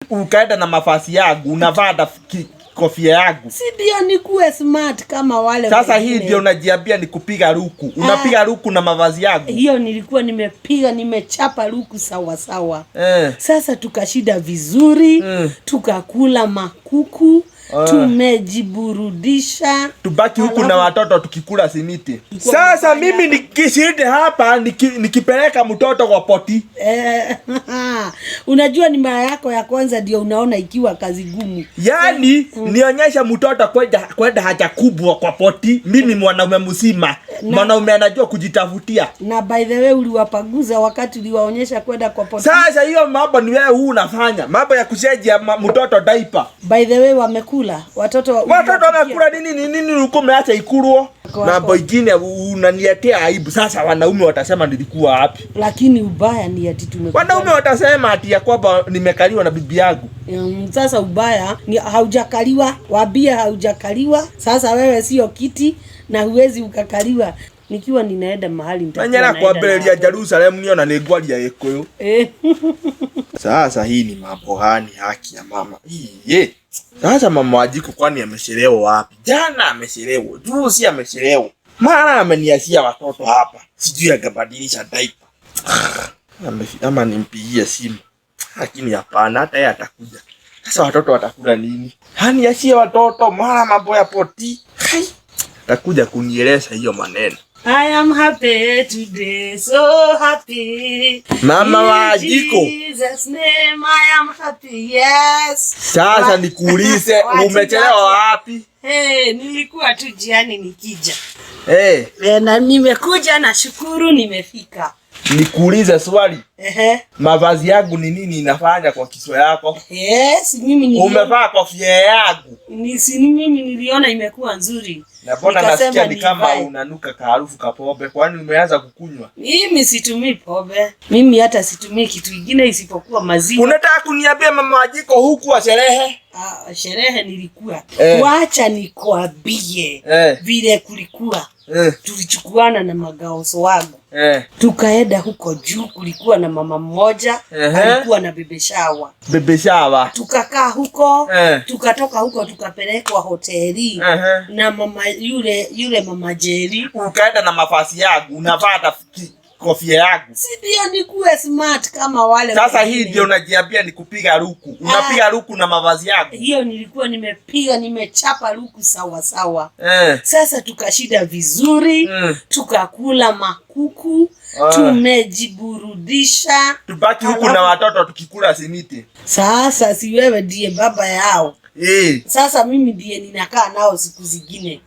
Ukaenda na mavazi yangu, unavaa na kofia yangu. Si ndio nikuwe smart kama wale Sasa hii wengine. Ndio unajiambia ni kupiga luku. Unapiga luku na mavazi yangu. Hiyo nilikuwa nimepiga, nimechapa luku sawa sawa. Sasa tukashida vizuri, tukakula makuku, tumejiburudisha. Tubaki huku na watoto tukikula simiti. Sasa mimi nikishinde hapa nikipeleka mtoto kwa potty. Eh, unajua ni mara yako ya kwanza ndio unaona ikiwa kazi gumu. Yaani nionyesha mtoto kwenda haja kubwa kwa potty. Mimi mwanaume mzima, mwanaume anajua kujitafutia. Na by the way, uliwapaguza wakati uliwaonyesha kwenda kwa potty? Sasa hiyo mambo ni wewe huu unafanya. Mambo ya kuchangia mtoto diaper. By the way, wamekula watoto Watoto uliwapikia? Wamekula nini nini nini ulikuwa umeacha ikulwo? Mambo ingine unaniletea aibu. Sasa wanaume watasema nilikuwa wapi? Lakini ubaya ni ati tumekutana. Wanaume watasema ati ya kwamba nimekaliwa na bibi yangu. Sasa ubaya ni haujakaliwa, wabia haujakaliwa. Sasa wewe sio kiti na huwezi ukakaliwa. Nikiwa ninaenda mahali nitakuwa Menyera naenda na kwambĩrĩria watoto. Jerusalem niona nĩ ngwaria Gĩkũyũ. Sasa hii ni mambo gani, haki ya mama? Hii. Sasa mama Wanjiku kwani amechelewa wapi? Jana amechelewa, juzi amechelewa. Mara ameniachia watoto hapa. Sijui akabadilisha diaper. Ama nimpigie simu. Lakini hapana, hata yeye atakuja. Sasa watoto watakula nini? Haniachie watoto mara mambo ya potty. Hai. Atakuja kunieleza hiyo maneno. I am happy today, so happy. Mama In Wanjiku. Jesus' name I am happy. Yes. Sasa nikuulize, umechelewa wapi? Hey, nilikuwa tu jiani nikija. Eh, Eh, na nimekuja, nashukuru nimefika. Nikuulize swali. Ehe. Mavazi yangu ni nini inafanya kwa kichwa yako? Yes, mimi niliona. Umevaa kofia yangu. Ni si mimi niliona imekuwa nzuri. Na mbona Nikasema nasikia ni kama niivae. unanuka kaharufu kapombe? Kwani umeanza kukunywa? Mimi situmii pombe. Mimi hata situmii kitu kingine isipokuwa maziwa. Unataka kuniambia mama Wanjiku huku wa sherehe? Ah, sherehe nilikuwa. Eh. Wacha nikwambie vile kulikuwa. Tulichukuana na magaoso wangu. Tukaenda huko juu, kulikuwa na mama mmoja alikuwa na baby shower. Baby shower. Tukakaa huko, tukatoka huko tukapelekwa hoteli na mama yule yule mama Jerry. Ukaenda na mavazi yangu, unavaa na kofia yangu. Si ndio nikuwe smart kama wale Sasa hii wengine. ndio unajiambia ni kupiga luku. Unapiga luku na mavazi yangu. Hiyo nilikuwa nimepiga, nimechapa luku sawa sawa. Sasa tukashida vizuri, tukakula makuku, tumejiburudisha. Tubaki huku na watoto tukikula simiti. Sasa si wewe ndiye baba yao? Eh. Sasa mimi ndiye ninakaa nao siku zingine.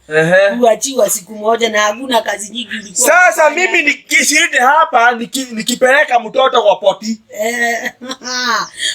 Kuachiwa siku moja na hakuna kazi nyingi ulikuwa Sasa unafanya. mimi nikishinde hapa nikipeleka mtoto kwa potty. Eh,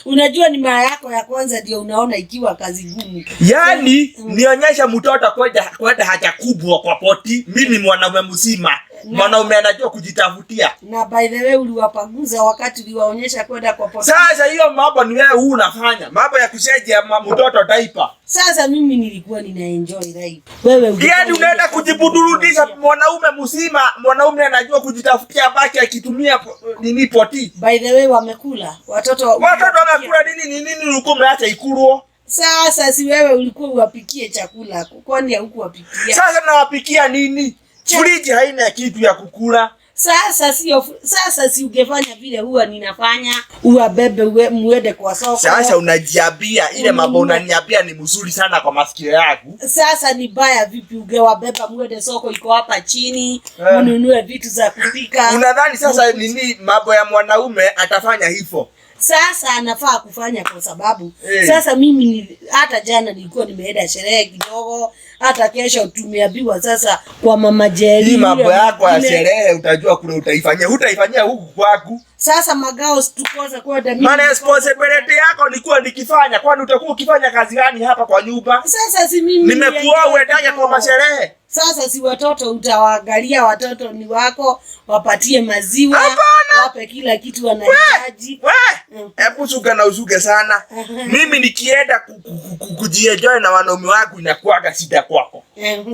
unajua ni mara yako ya kwanza ndio unaona ikiwa kazi gumu. Yaani nionyesha mtoto kwenda haja kubwa kwa potty. Mimi mwanaume mzima, mwanaume anajua kujitafutia. Na by the way, uliwapaguza wakati uliwaonyesha kwenda kwa potty? Sasa hiyo mambo ni wewe huu unafanya. Mambo ya kuchangia mtoto diaper. Sasa mimi nilikuwa nina enjoy life. Wewe ungekuwa Yaani unaenda unaenda kujiburudisha, mwanaume mzima, mwanaume anajua kujitafutia baki akitumia nini, potty. By the way, wamekula watoto Watoto wamekula nini nini nini ulikuwa umeacha ikulwo? Sasa si wewe ulikuwa uwapikie chakula, kwani haukuwapikia? Sasa nawapikia nini? Friji haina kitu ya kukula. Sasa sio, sasa si ungefanya vile huwa ninafanya, uwabebe muende kwa soko. Sasa unajiambia ile mambo unaniambia ni mzuri sana kwa masikio yangu. Sasa ni baya vipi ungewabeba muende soko iko hapa chini, mnunue vitu za kupika? Unadhani sasa nini mambo ya mwanaume atafanya hivyo? Sasa anafaa kufanya kwa sababu sasa mimi hata jana nilikuwa nimeenda sherehe kidogo, hata kesho tumeambiwa sasa kwa mama Jerry. Hii mambo yule yako ya mwingine. Sherehe utajua kule utaifanyia, hutaifanyia huku kwangu. Sasa magao tukosa kwenda mimi Maana responsibility yako nilikuwa nikifanya, kwani utakuwa ukifanya kazi gani hapa kwa nyumba? Sasa si mimi Nimekuoa nilienjoy uendage kwa kidogo. masherehe. Sasa si watoto utawaangalia, watoto ni wako, wapatie maziwa, Hapana. wape kila kitu wanahitaji. We, hebu suka na usuke sana. Mimi nikienda kujienjoy na wanaume wangu inakuwaga shida kwako.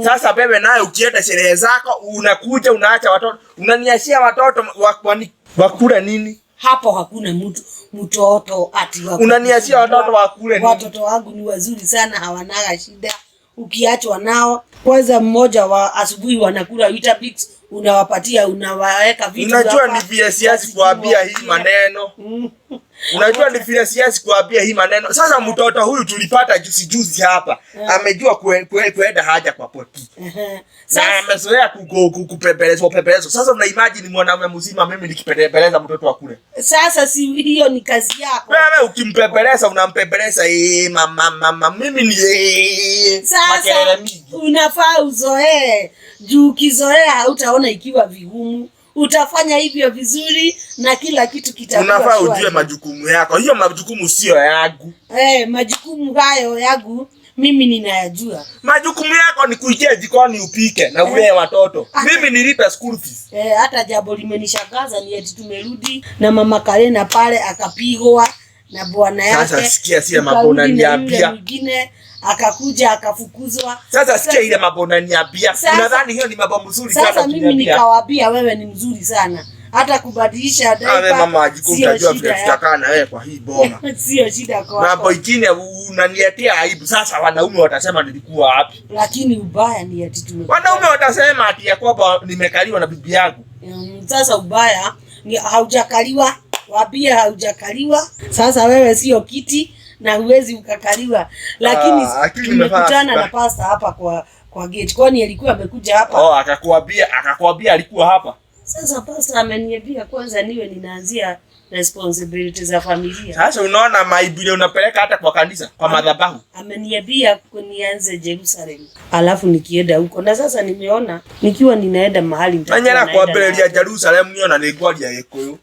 Sasa wewe naye ukienda sherehe zako unakuja unaacha watoto, unaniachia watoto wakula nini? Hapo hakuna mtu. Mtoto ati wa Unaniachia watoto wa kule nini? Watoto wangu ni wazuri sana, hawanaga shida. Ukiachwa nao kwanza, mmoja wa asubuhi wanakula Weetabix, unawapatia, unawaweka vitu Unajua hapa, ni vile siasi kuambia hii maneno. Unajua ni vile siasi kuambia hii maneno. Sasa mtoto huyu tulipata juzi juzi hapa. Amejua kuenda haja kwa poti. Na Sasa amezoea kupembelezwa pembelezwa. Sasa una imagine mwanaume mzima mimi nikipembeleza mtoto wa kule. Sasa si hiyo ni kazi yako. Wewe ukimpembeleza unampembeleza, mama mama, mimi ni makelele Sasa mingi. Unafaa uzoee, juu ukizoea hautaona ikiwa vigumu. Utafanya hivyo vizuri na kila kitu kitakuwa Unafaa shwari. ujue majukumu yako. Hiyo majukumu sio yangu. Majukumu hayo yangu mimi ninayajua. Majukumu yako ni kuingia jikoni upike na ulee watoto. Mimi nilipe school fees. Hata jambo limenishangaza ni eti tumerudi na mama Karena pale akapigwa na bwana yake. Sasa sikia, sikia Tukarudi mambo na yule unaniambia. mwingine akakuja akafukuzwa. Sasa sikia ile mambo unaniambia. Unadhani hiyo ni mambo mzuri sana Sasa mimi ukiniambia? nikawaambia wewe ni mzuri sana, hata kubadilisha Ah, wewe diaper mama Wanjiku, sio utajua vile shida yako. tutakaa na wewe kwa hii boma. Sio shida kwako. Mambo ingine unaniletea aibu. Sasa wanaume watasema nilikuwa wapi? Lakini ubaya ni eti Wanaume watasema ati ya kwamba nimekaliwa na bibi yangu. Sasa ubaya ni haujakaliwa, waambie haujakaliwa. Sasa wewe sio kiti na huwezi ukakaliwa, lakini Ah, lakini tumekutana nimefaa. na pasta hapa kwa gate, kwani alikuwa amekuja hapa. Oh, akakuambia alikuwa hapa. Sasa pasta ameniambia kwanza niwe ninaanzia responsibility za familia. Sasa unaona maibu ile unapeleka hata kwa kanisa, kwa madhabahu. Ameniambia nianze Jerusalem, alafu nikienda huko, na sasa nimeona nikiwa ninaenda mahali nitakuwa Menyera naenda na kwambĩrĩria Jerusalem niona nĩ ngwaria Gĩkũyũ.